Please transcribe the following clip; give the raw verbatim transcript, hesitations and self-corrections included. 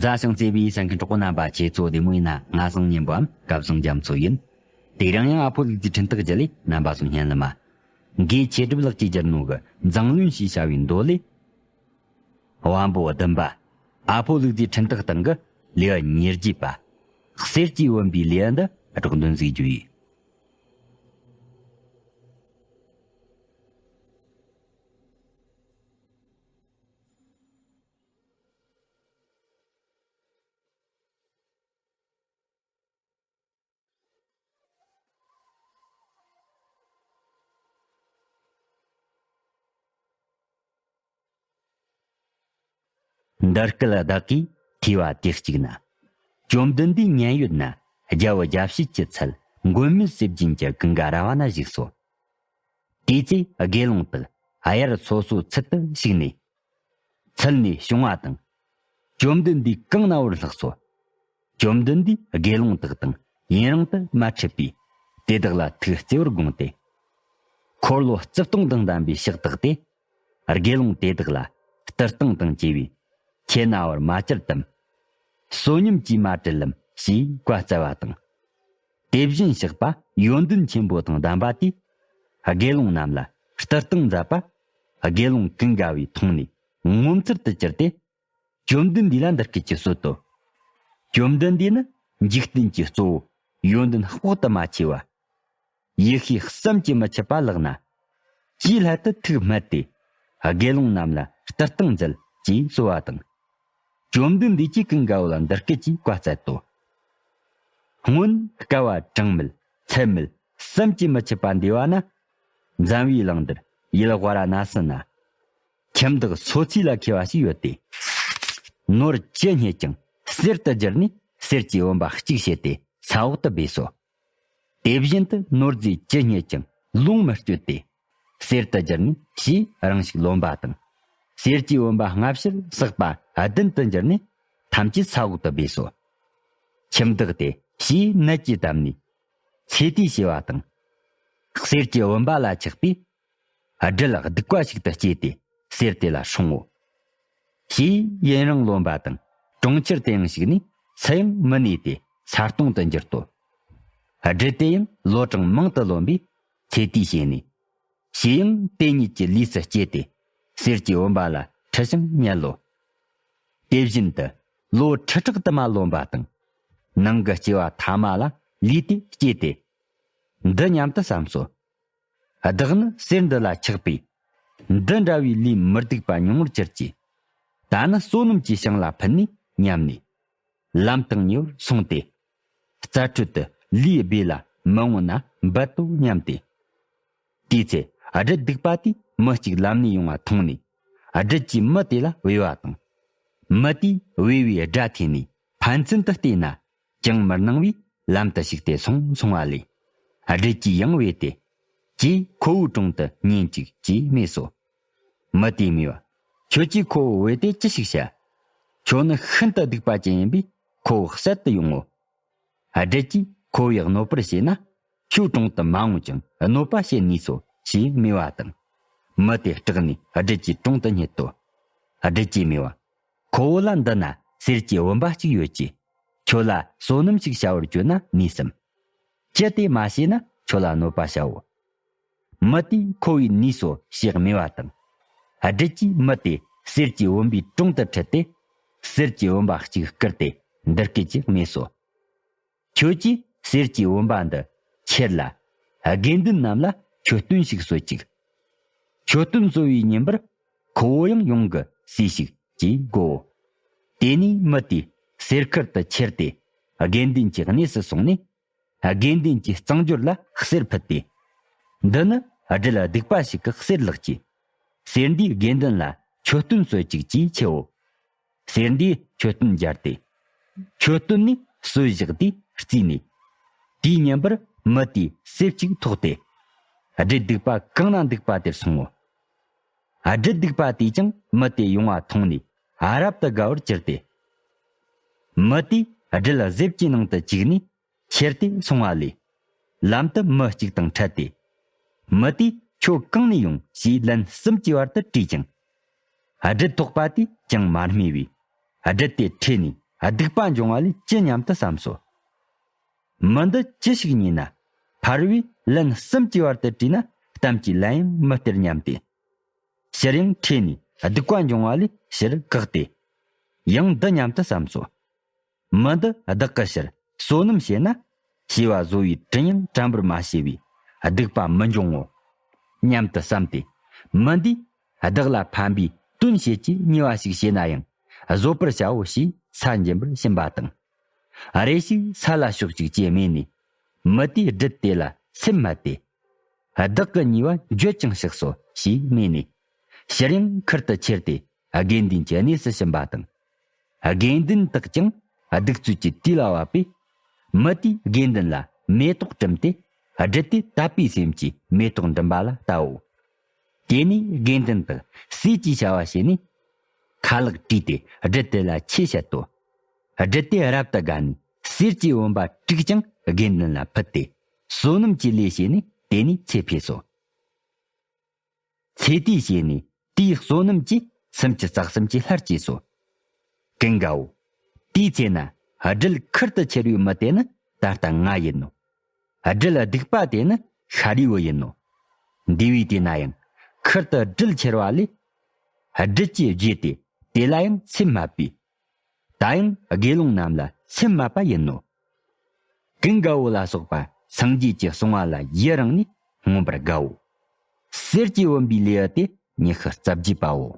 མཛའ་ཞིང་བརྩེ་བའི་གསན་མཁན་གྲོགས་པོ་རྣམ་པ། ཁྱེད་ཚོ་བདེ་མོ་ཡིན་ན། ང་བཟང་སྙན་པོའམ་སྐལ་བཟང་རྒྱ་མཚོ་ཡིན། དེ་རིང་ཡང་ཨ་ཕོ་ལུག་རྫིའི་འཕྲིན་སྟེགས་བརྒྱུད་ལས་རྣམ་པ་ཚོ་སྙན་ལ་མ། འགོས་ཆོས་གྲུབ་ལགས་ཀྱིས་སྒྱུར་ནོ་གི་མཛངས་བླུན་ཞེས་བྱ་བའི་མདོ་ལས། དབང་པོ་བདུན་པ། ཨ་ཕོ་ལུག་རྫིའི་འཕྲིན་སྟེགས་སྟེང་གི་ལེའུ་ཉེར་བརྒྱད་པ། གསེར་གྱི་བུམ་པའི་ལེའུ་འདི་སྒྲོག་འདོན་མཛད་རྒྱུ་ཡིན། འདི་སྐད་བདག་གིས་ཐོས་པ་དུས་གཅིག་ན། བཅོམ་ལྡན་འདས་མཉན་ཡོད་ན་རྒྱལ་བུ་རྒྱལ་བྱེད་ཀྱི་ཚལ་མགོན་མེད་ཟས་སྦྱིན་གྱི་ཀུན་དགའ་ར་བ་ན་བཞུགས་སོ། དེ་ཚེ་དགེ་སློང་དག་དབྱར་སོ་སོའི་ཚལ་དུ་ཞུགས་ནས། ཚལ་ནས་བྱུང་བ་དང་། བཅོམ་ལྡན་འདས་གང་ན་བར་ལྷགས་སོ། བཅོམ་ལྡན་འདས་དགེ་སློང་དག་དང་ཡུན་རིང་དུ་མ་འཕྲད་པས་དེ་དག་ལ་ཐུགས་བརྩེ་བར་དགོངས་ཏེ། འཁོར་ལོ་རྩིབས་སྟོང་དང་ལྡན་པའི་ཕྱག་བཏགས་ཏེ། དགེ་སློང་དེ་དག་ལ་སྟིར་ལྟང་དང་བཅས་པའི་ཁྱེད་ན་བར་མ་གྱུར་ཏམ། བསོད་སྙོམས་ཀྱིས་མ་བྲེལ་ལམ་ཞེས་བཀའ་སྩལ་བ་དང་། དེ་བཞིན་གཤེགས་པ་ཡོན་ཏན་ཆེན་པོ་དང་ལྡན་པ་དེས་དགེ་སློང་རྣམས་ལ་སྟིར་ལྟང་མཛད་པ། དགེ་སློང་ཀུན་དགའ་བོས་མཐོང་ནས་ངོ་མཚར་དུ་གྱུར་ཏེ། བཅོམ་ལྡན་འདས་ལ་འདི་སྐད་ཅེས་གསོལ་ཏོ། བཅོམ་ལྡན་འདས་ནི་འཇིག་རྟེན་གྱི་གཙོ་བོ་ཡོན་ཏན་དཔག་ཏུ་མ་ཆེ་བ། ཡེ་ཤེས་བསམ་གྱིས་མི་ཁྱབ་པ་ལགས་ན། ཅིའི་སླད་དུ་ཐུགས་སྨད་དེ། དགེ་སློང་རྣམས་ལ་སྟིར་ལྟང་མཛད་ཅེས་གསོལ་བ་དང་། བཅོམ་ལྡན་འདས་ཀྱིས་ཀུན་དགའ་བོ་ལ་འདི་སྐད་ཅེས་བཀའ་སྩལ་ཏོ། སྔོན་བསྐལ་པ་གྲངས་མེད་ཚད་མེད་བསམ་གྱིས་མི་ཁྱབ་པ་འདས་པ་ན། འཛམ་བུའི་གླིང་འདིར་ཡུལ་ཝཱ་ར་ཎ་སི་ན། ཁྱིམ་བདག་སོ་ཚིས་ལ་མཁས་པ་ཞིག་ཡོད་དེ། ནོར་ཅི་རྙེད་ཀྱང་གསེར་དུ་བསྒྱུར་ནས་གསེར་གྱི་བུམ་པ་གཅིག་བྱས་ཏེ་ས་འོག་ཏུ་སྦས་སོ། དེ་བཞིན་དུ་ནོར་རྫས་ཅི་རྙེད་ཀྱང་ལོངས་མི་སྤྱོད་དེ། གསེར་དུ་བསྒྱུར་ནས་ཞེས་རང་ཞིག་ལོན་པ་དང་། གསེར་གྱི་བུམ་པ་སྔ་ཕྱིར་བསགས་པ་བདུན་དུ་བསྒྱུར་ནས་ཐམས་ཅད་ས་འོག་ཏུ་སྦས་སོ། ཁྱིམ་བདག་དེ་ཞེས་ནད་ཀྱིས་བཏབ་ནས། ཚེ་དུས་བྱས་པ་དང་། གསེར་གྱི་བུམ་པ་ལ་ཆགས་པས། སྦྲུལ་སྡིག་པ་ཞིག་ཏུ་སྐྱེས་ཏེ་གསེར་དེ་ལ་སྲུང་ངོ་། ཞེས་ཡུན་རིང་ལོན་པ་དང་གྲོང་ཁྱེར་དུ་ཡང་ཞུགས་ནས་ཚུལ་ཡང་མི་གནས་ཏེ་ས་སྟོང་དུ་འགྱུར་ཏོ། སྦྲུལ་དེ་ཡང་ལོ་གྲངས་མང་དུ་ལོན་པས་ཚེ་དུས་བྱས་ནས། ཞེས་ཡང་དེ་ཉིད་ཀྱི་ལུས་སུ་སྐྱེས་ཏེ་གསེར་གྱི་བུམ་པ་ལ་འཁྲུལ་ཞིང་མཉེལ་ལོ། དེ་བཞིན་དུ་ལོ་ཁྲི་ཕྲག་དུ་མ་ལོན་པ་དང་། ནང་གི་སྐྱེ་བ་ཐ་མ་ལ་ལུས་དེ་སྐྱེས་ཏེ། འདི་སྙམ་དུ་བསམས་སོ། བདག་ནི་གསེར་འདི་ལ་ཆགས་པས། འདི་འདྲ་བའི་ལུས་མི་སྡུག་པ་མྱོང་བར་གྱུར་ཅིག། ད་ནི་བསོད་ནམས་ཀྱི་ཞིང་ལ་ཕུལ་ནས་སྙམ་ནས། ལམ་དང་ཉེ་བར་སོང་སྟེ། རྩྭ་ཁྲོད་དུ་ལུས་སྦས་ལ་མི་འོང་ན་འབད་དོ་སྙམ་སྟེ། དེའི་ཚེ་སྦྲུལ་སྡིག་པ་དེས་མི་གཅིག་ལམ་ནས་ཡོང་བ་མཐོང་ནས། སྦྲུལ་གྱིས་མི་དེ་ལ་བོས་པ་དང་། མི་དེས་བོས་པའི་སྒྲ་ཐོས་ནས་ཕན་ཚུན་དུ་བལྟས་ན། ཅང་མི་སྣང་བས་ལམ་དུ་ཞུགས་ཏེ་སོང་། སོང་བ་ལས། སྦྲུལ་གྱིས་ཡང་བོས་ཏེ། ཀྱེ་ཁོ་བོའི་དྲུང་དུ་ཉན་ཅིག་ཅེས་སྨྲས་སོ། མི་དེས་སྨྲས་པ། ཁྱོད་ཀྱིས་ཁོ་བོ་བོས་ཏེ་ཅི་ཞིག་བྱ། ཁྱོད་ནི་ཤིན་ཏུ་སྡིག་པ་ཅན་ཡིན་པས་ཁོ་བོ་བསད་དུ་ཡོང་ངོ་། སྦྲུལ་གྱིས་ཁོ་བོས་གནོད་པར་བྱས་ན། ཁྱོད་དྲུང་དུ་མ་འོངས་ཀྱང་གནོད་པ་བྱེད་ནུས་སོ་ཞེས་སྨྲས་པ་དང་། མི་དེ་སྐྲག་ནས་སྦྲུལ་གྱི་དྲུང་དུ་སྙེགས་ཏོ། སྦྲུལ་གྱིས་སྨྲས་པ། ཁོ་བོ་ལ་འདི་ན་གསེར་གྱི་བུམ་པ་གཅིག་ཡོད་ཀྱིས། ཁྱོད་ལ་བསོད་ནམས་ཤིག་བྱ་བར་བྱོན་ན་ནུས་སམ། ཅི་དེ་མ་བྱས་ན་ཁྱོད་ལ་གནོད་པ་བྱའོ། མི་དེས་ཁོ་བོས་ནུས་སོ་ཞེས་སྨྲས་པ་དང་། སྦྲུལ་གྱིས་མི་དེ་གསེར་གྱི་བུམ་པའི་དྲུང་དུ་ཁྲིད་དེ། གསེར་གྱི་བུམ་པ་གཅིག་བསྐུར་ཏེ་འདི་སྐད་ཅེས་སྨྲས་སོ། ཁྱོད་ཀྱིས་གསེར་གྱི་བུམ་པ་འདི་ཁྱེར་ལ། དགེ་འདུན་རྣམས་ལ་མཆོད་སྟོན་ཞིག་གསོལ་ཅིག། མཆོད་སྟོན་གསོལ་བའི་ཉིན་པར་ཁོ་བོ་ཡང་ཡོང་གི་གསོས་ཤིག་ཅེས་བསྒོའོ། དེ་ནས་མི་དེས་གསེར་ཁུར་དུ་ཁྱེར་ཏེ་དགེ་འདུན་གྱི་གནས་སུ་སོང་ནས། དགེ་འདུན་གྱི་གཙང་སྦྱོར་ལ་གསེར་ཕུལ་ཏེ། འདི་ནི་སྦྲུལ་སྡིག་པ་ཞིག་གི་གསེར་ལགས་ཀྱིས། གསེར་འདིས་དགེ་འདུན་ལ་མཆོད་སྟོན་གསོལ་ཅིག་ཅེས་མཆིའོ། གསེར་འདིས་མཆོད་སྟོན་སྦྱར་ཏེ། མཆོད་སྟོན་ནས་གསོལ་བཞག་དུས་བརྩིས་ནས། དེའི་ཉིན་པར་མི་དེའི་གསེར་གཅིག་ཐོགས་ཏེ། སྦྲུལ་སྡིག་པ་གང་ན་འདུག་པ་དེར་སོང་ངོ་། སྦྲུལ་སྡིག་པ་དེས་ཀྱང་མི་དེ་ཡོང་བ་མཐོང་ནས་རབ་ཏུ་དགའ་བར་གྱུར་ཏེ། མི་དེས་སྦྲུལ་གཟེབ་ཀྱི་ནང་དུ་བཅུག་ནས་ཁྱེར་ཏེ་སོང་བ་ལས། ལམ་དུ་མི་གཅིག་དང་འཕྲད་དེ། མི་དེས་ཁྱོད་གང་ནས་ཡོང་ཞེས་ལན་གསུམ་གྱི་བར་དུ་དྲིས་ཀྱང་། སྦྲུལ་ཐོགས་པ་དེས་ཀྱང་མ་སྨྲས་པས། སྦྲུལ་དེ་ཁྲོས་ནས་ སྡིག་པ་འབྱུང་བ་ལས་ཅི་སྙམ་དུ་བསམས་སོ། མི་འདི་ཅི་ཞིག་ཉོས་ན། ཕ་རོལ་པོས་ལན་གསུམ་གྱི་བར་དུ་དྲིས་ན་གཏམ་གྱི་ལན་ཡང་མི་སྟེར་སྙམ་སྟེ། ཕྱིར་ཡང་ཁྲོས་ནས་སྡིག་པ་འབྱུང་བ་ལས་ཕྱིར་བཀག་སྟེ། ཡང་འདི་སྙམ་དུ་བསམས་སོ། མི་འདི་བདག་གི་ཕྱིར་བསོད་ནམས་བྱས་ན། བྱས་པ་བཟོ་བའི་དྲིན་ཡང་དྲན་པར་མ་བྱས་པས་སྡིག་པ་མི་འབྱུང་ངོ་། སྙམ་དུ་བསམས་ཏེ། མི་འདིས་བདག་ལ་ཕན་པའི་དོན་བྱེད་ཀྱི་ཉེས་པ་ཞིག་བྱས་ན་ཡང་བཟོད་པར་བྱའོ་ཞེས་ས་འཇིམ་པར་ཕྱིན་པ་དང་། རེ་ཞིག་ས་ལ་ཕྱོགས་གཅིག་ཅེས་སྨྲས་ནས། མི་དེས་སྦྲུལ་དེ་ལ་ཚེར་མ་སྟེ། བདག་གི་ཉེས་པ་འགྱོད་ཅིང་བཤགས་སོ་ཞེས་སྨྲས་ནས། ཕྱིར་ཡང་ཁུར་དུ་ཁྱེར་ཏེ་དགེ་འདུན་གྱི་གནས་སུ་ཕྱིན་པ་དང་། དགེ་འདུན་དག་ཀྱང་གདུགས་ཚོད་ཀྱིས་དུས་ལ་བབ་པས། མི་དེས་དགེ་འདུན་ལ་མེ་ཏོག་བསྒྲིམས་ཏེ། སྦྲུལ་དེ་དད་པའི་སེམས་ཀྱིས་མེ་ཏོག་འགྲིམ་པ་ལ་བལྟའོ། དེ་ནས་དགེ་འདུན་དག་ཟས་ཀྱི་བྱ་བ་བྱས་ནས། ཁ་ལག་བཀྲུས་ཏེ་སྦྲུལ་དེ་ལ་ཆོས་བཤད་དོ། སྦྲུལ་དེ་རབ་ཏུ་དགའ་ནས་གསེར་གྱི་བུམ་པ་དྲུག་ཀྱང་དགེ་འདུན་ལ་ཕུལ་ཏེ། བསོད་ནམས་ཀྱི་ལས་བྱས་ནས་དེ་ནས་ཚེ་འཕོས་སོ། ཚེ་དེའི་ཞལ་ནས་དེའི་བསོད་ནམས་ཀྱིས་སུམ་ཅུ་རྩ་གསུམ་གྱི་ལྷར་བཅས་སོ། ཀུན་དགའ་བོ། དེའི་ཚེ་ན་སྦྲུལ་ཁུར་དུ་ཁྱེར་བའི་མི་དེ་ནི་ད་ལྟ་ང་ཡིན་ནོ། སྦྲུལ་སྡིག་པ་དེ་ནི་ཤཱ་རིའི་བུ་ཡིན་ནོ། འདས་པའི་དུས་ན་ཡང་ཁུར་དུ་སྦྲུལ་ཁྱེར་བ་ལས། སྦྲུལ་གྱིས་བརྗེད་དེ་དེ་ལ་ཡང་ཚེར་མ་ཕུལ། ད་ཡང་དགེ་སློང་རྣམས་ལ་ཚེར་མ་པ་ཡིན་ནོ། ཀུན་དགའ་བོ་ལ་སོགས་པ་སངས་རྒྱས་ཀྱི་གསུང་བ་ལ་ཡི་རང་ནས་མངོན་པར་དགའ་བོ། གསེར་གྱི་བུམ་པའི་ལེའུ་སྟེ་ཉི་ཤུ་རྩ་བརྒྱད་པའོ།